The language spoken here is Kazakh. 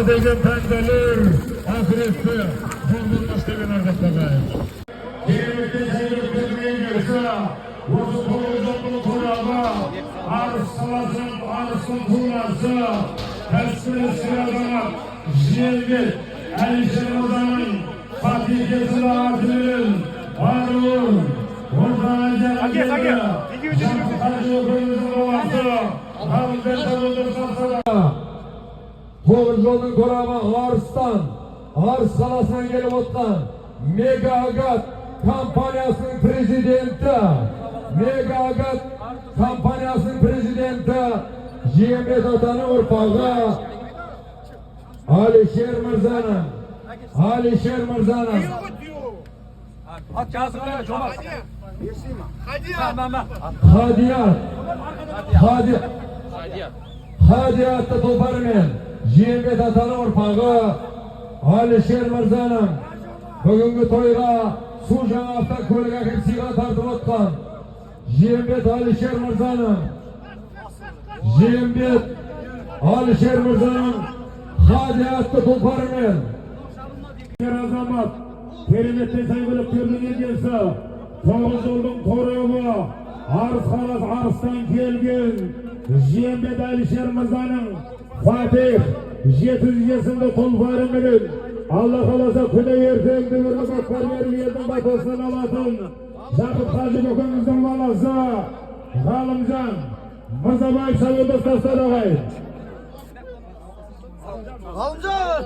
Ата деген пәнделер ақыретті болмас деген ардақты ағайын. Кереметтей сәйгүліктердің егесі, осы тоғыз жолдың торабы, Арыс қаласының, Арыстың тумасы, кәсіпкер, іскер азамат Жиенбет Әлішер мырзаның Фатих есімді атыменен Аруын Орта Азияға келді. Жақып қажы өкіліміздің баласы Ғалымжан Шабандоз. Тоғыз жолдың торабы, Арыстан, Арыс қаласынан келіп отқан Мега Агат компаниясының президенті, Мега Агат компаниясының президенті, Жиенбет атаның ұрпағы Алишер мырзаның, Алишер мырзаның Ат жазып Жомарт. Хадият, Хади, Хади атты тұлпарымен Жиенбет атаның ұрпағы Алишер мырзаның, бүгінгі тойға су жаңа автокөлік әкеліп сыйға тартып отқан Жиенбет Алишер мырзаның, Жиенбет Алишер мырзаның Хади атты тұлпарымен. Ер азамат, кереметтей сәйгүліктердің егесі, тоғыз жолдың торабы, Арыс қаласы, Арыстан келген Жиенбет Әлішер мырзаның Фатих 700 есімді тұлпарыменен, Алла қаласа, күні ертең дүбірлі көкпар беріп, елдің батасын алатын Жақып қажы көкеміздің баласы Ғалымжан Мырзабаев шабандоз тастады, ағайын. Ғалымжан!